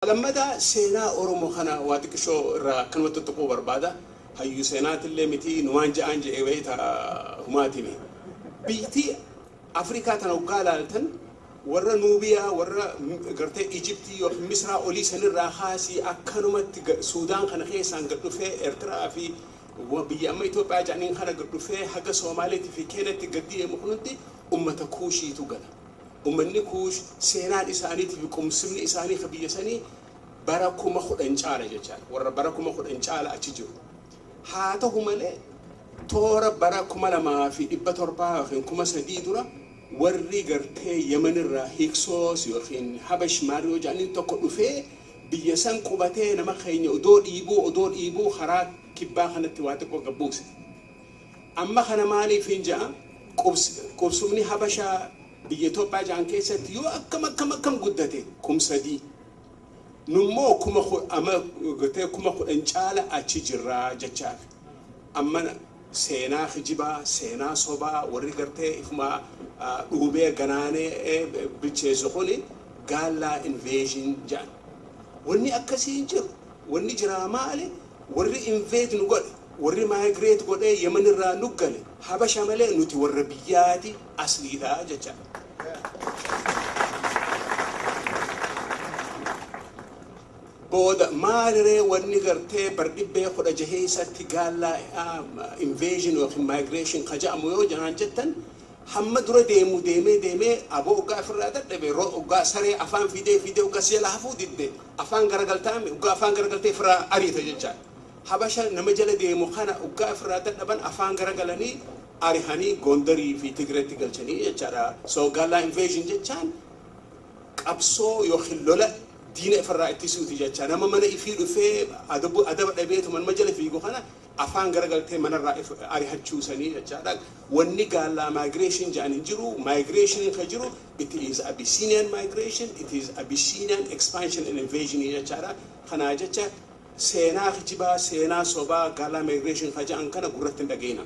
Lammataa seenaa Oromoo kana waa xiqqishoo irraa akkanumatti tuquu barbaada. Hayyuu seenaatillee miti numaan ja'aan je'ee beeyta humaatimi. Biyyi Afrikaa tana hoggaa ilaaltan warra Nuubiyaa, warra gartee Ijiptii yookiin Misraa olii sanirraa kaasii akkanumatti Suudaan kana keessaan gad dhufee Eertiraa fi biyya amma Itoophiyaa jedhaniin kana gad dhufee haga Soomaaliitii fi Keenyatti gad deemu kunutti ummata Kuushiitu gala. Ummanni Kuush seenaan isaaniitii fi qumsimni isaanii ka biyya sanii bara 10,000 caala jechaadha. Warra bara 10,000 caala achi jiru. Haa ta'u malee toora bara 2700 yookiin 3000 dura warri gartee Yemenirraa Hiksoos yookiin Habash Maariyoo jedhaniin tokko dhufee biyya san qubatee nama keenya odoo dhiibuu karaa kibbaa kanatti waa xiqqoo gabbuuse. Amma kana maaliif hin ja'a? Qubsumni Habashaa biyya Itoophiyaa jedhan keessatti yoo akkam akkam akkam guddate 3000. Nummoo ama gartee 10,000 caala achi jirraa jechaaf. Amma seenaa kijibaa, seenaa sobaa warri gartee ifuma dhuubee ganaanee bilcheessu kuni Gaallaa invasion jedhan. Wanni akkasii hin jiru. Wanni jiraa maali? Warri invade nu godhe, warri migrate godhee Yemenirraa nu gale Habasha malee nuti warra biyyaati asliidha jechaadha. Booda maaliree wanni gartee bardhibbee kudha jaheessatti Gaallaa invasion yookiin migration ka jedhamu yoo janaan jettan, hamma dura deemu deemee deemee aboo oggaa ofirraa dadhabe, oggaa saree afaan fidee fidee oggaa si jala hafuu didde afaan garagaltaame, oggaa afaan garagaltee ofirraa ariita jechaadha. Habasha nama jala deemu kana oggaa ofirraa dadhaban afaan garagalanii arihanii Gondarii fi Tigireetti galchanii jechaadha. So Gaallaa invasion jechaan qabsoo yookiin lola diina ifirraa ittisuuti jecha. Nama mana ifii dhufee adaba dhabeetu manuma jala fiigu kana afaan garagaltee manarraa arihachuusanii jechaadha. Wanni Gaallaa migration jedhan hin jiru. Migration ka jiru, it is Abyssinian migration, it is Abyssinian expansion and invasion jechaadha. Kanaa jecha seenaa kijibaa, seenaa sobaa Gaallaa migration ka jedhan kana gurratti hin dhageena.